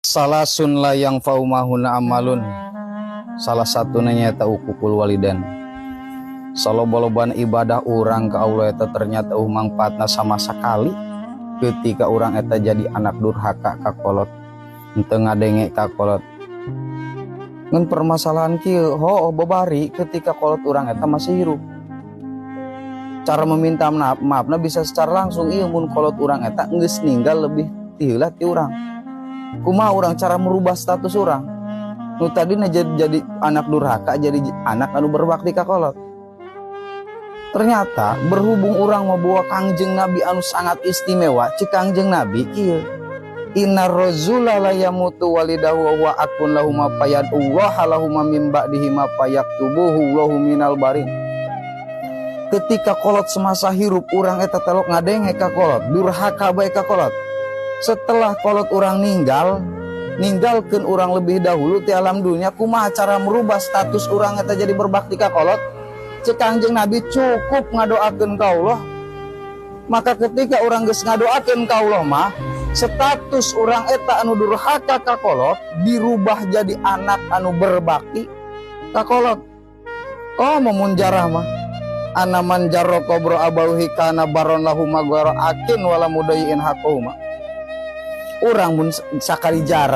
Salasun la yanfa'u ma'ahunna amalun, salah satu nyaeta uququl walidain. Saloba-lobana ibadah urang ke Allah eta ternyata mangfaatna sama sekali ketika urang eta jadi anak durhaka ka kolot, henteu ngadenge ka kolot. Ngan permasalahan kieu, ho babari ketika kolot urang eta masih hirup, cara meminta maaf maafna bisa secara langsung. Iya, mun kolot urang eta geus ninggal lebih ti heula ti urang, kumaha urang cara merubah status urang nu tadina jadi anak durhaka jadi anak anu berbakti ka kolot? Ternyata berhubung urang mabawa Kangjeng Nabi anu sangat istimewa, cek Kangjeng Nabi kieu, innar rajula la yamutu walidahu wa huwa aqun lahuma fayad'ullaha lahuma min ba'dihima fayaktubuhu Allahu minal barin. Ketika kolot semasa hirup, urang eta telok ngadenge ka kolot, durhaka bae ka kolot. Setelah kolot urang ninggal, ninggalkeun urang lebih dahulu di alam dunia, kumaha cara merubah status urang eta jadi berbakti ka kolot? Cek Kangjeng Nabi, cukup ngadoakeun ka Allah. Maka ketika urang geus ngadoakeun ka Allah mah, status urang eta anu durhaka ka kolot dirubah jadi anak anu berbakti ka kolot. Oh, mun jarah mah anna man jarra qabra abawaihi kana barron lahuma ghaira akin wala mudayyi'in haqqahuma. Urang mun sakali jarah